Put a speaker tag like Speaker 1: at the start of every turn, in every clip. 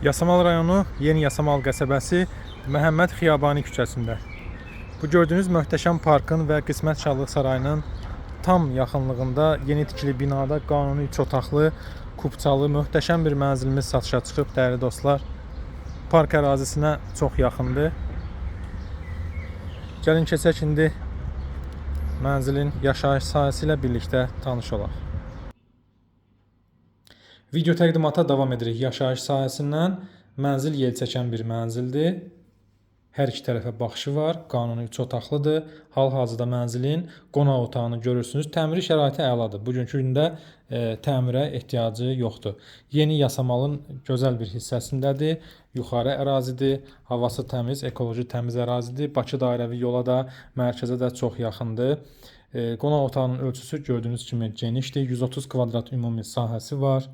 Speaker 1: Yasamal rayonu Yeni Yasamal qəsəbəsi Məhəmməd Xiyabani küçəsində. Bu gördüyünüz möhtəşəm parkın və Qismət Şadlıq Sarayının tam yaxınlığında yeni tikili binada qanuni 3 otaqlı, kupçalı möhtəşəm bir mənzilimiz satışa çıxıb, dəyərli dostlar. Park ərazisinə çox yaxındır. Gəlin keçək indi mənzilin yaşayış sahəsi ilə birlikdə tanış olaq. Video təqdimata davam edirik. Yaşayış sahəsindən mənzil yel çəkən bir mənzildir. Hər iki tərəfə baxışı var. Qanuni 3 otaqlıdır. Hal-hazırda mənzilin qonaq otağını görürsünüz. Təmiri şəraiti əladır. Bugünkü gündə təmirə ehtiyacı yoxdur. Yeni Yasamalın gözəl bir hissəsindədir. Yuxarı ərazidir. Havası təmiz, ekoloji təmiz ərazidir. Bakı dairəvi yola da, mərkəzə də çox yaxındır. Qonaq otağının ölçüsü gördüyünüz kimi genişdir. 130 kvadrat ümumi sahəsi var.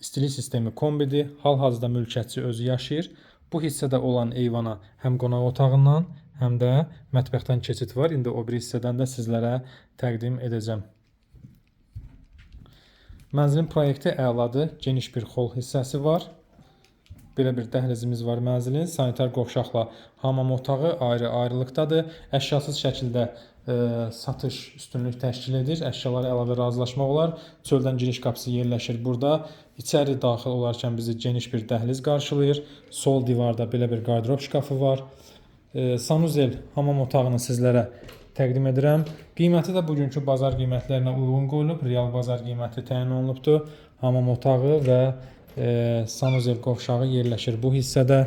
Speaker 1: İstilik sistemi kombidir. Hal-hazırda mülkiyyətçi özü yaşayır. Bu hissədə olan eyvana həm qonaq otağından, həm də mətbəxdən keçid var. İndi o biri hissədən də sizlərə təqdim edəcəm. Mənzilin proyekti əladır. Geniş bir xol hissəsi var. Belə bir dəhlizimiz var mənzilin. Sanitar qovşaqla hamam otağı ayrı-ayrılıqdadır. Əşyasız şəkildə satış üstünlük təşkil edir. Əşyalara əlavə razılaşmaq olar. Çöldən giriş qapısı yerləşir burada. İçəri daxil olarkən bizi geniş bir dəhliz qarşılayır. Sol divarda belə bir qardırob şkafı var. Sanuzel hamam otağını sizlərə təqdim edirəm. Qiyməti də bugünkü bazar qiymətlərinə uyğun qoyulub. Real bazar qiyməti təyin olunubdur. Hamam otağı və sanuzel qovşağı yerləşir bu hissədə.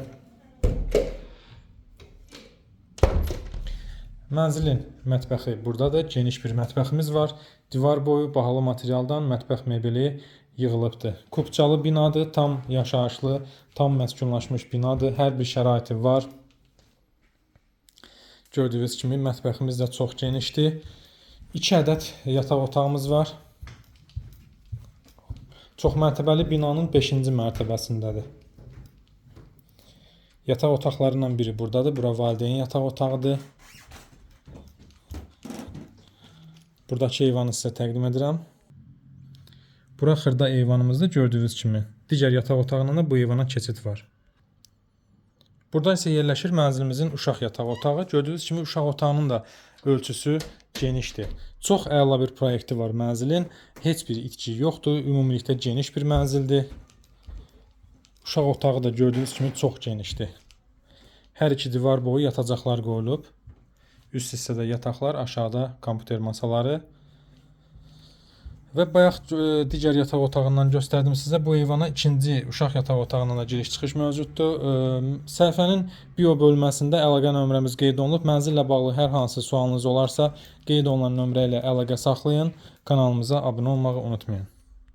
Speaker 1: Mənzilin mətbəxi buradadır. Geniş bir mətbəximiz var. Divar boyu bahalı materialdan mətbəx mebeli yığılıbdır. Kupçalı binadır, tam yaşayışlı, tam məskunlaşmış binadır. Hər bir şəraiti var. Gördüyünüz kimi mətbəximiz də çox genişdir. 2 ədəd yataq otağımız var. Çox mərtəbəli binanın 5-ci mərtəbəsindədir. Yataq otaqlarından biri buradadır. Bura valideyn yataq otağıdır. Buradakı eyvanı sizə təqdim edirəm. Bura xırda eyvanımızdır gördüyünüz kimi. Digər yataq otağından da bu eyvana keçid var. Burada isə yerləşir mənzilimizin uşaq yataq otağı. Gördüyünüz kimi uşaq otağının da ölçüsü genişdir. Çox əla bir proyekti var mənzilin. Heç bir itki yoxdur. Ümumilikdə geniş bir mənzildir. Uşaq otağı da gördüyünüz kimi çox genişdir. Hər iki divar boyu yatacaqlar qoyulub. Üst hissədə yataqlar, aşağıda kompüter masaları. Və bayaq digər yataq otağından göstərdim sizə. Bu eyvana ikinci uşaq yataq otağından da giriş çıxış mövcuddur. Səhifənin bio bölməsində əlaqə nömrəmiz qeyd olunub. Mənzillə bağlı hər hansı sualınız olarsa, qeyd olunan nömrə ilə əlaqə saxlayın. Kanalımıza abunə olmağı unutmayın.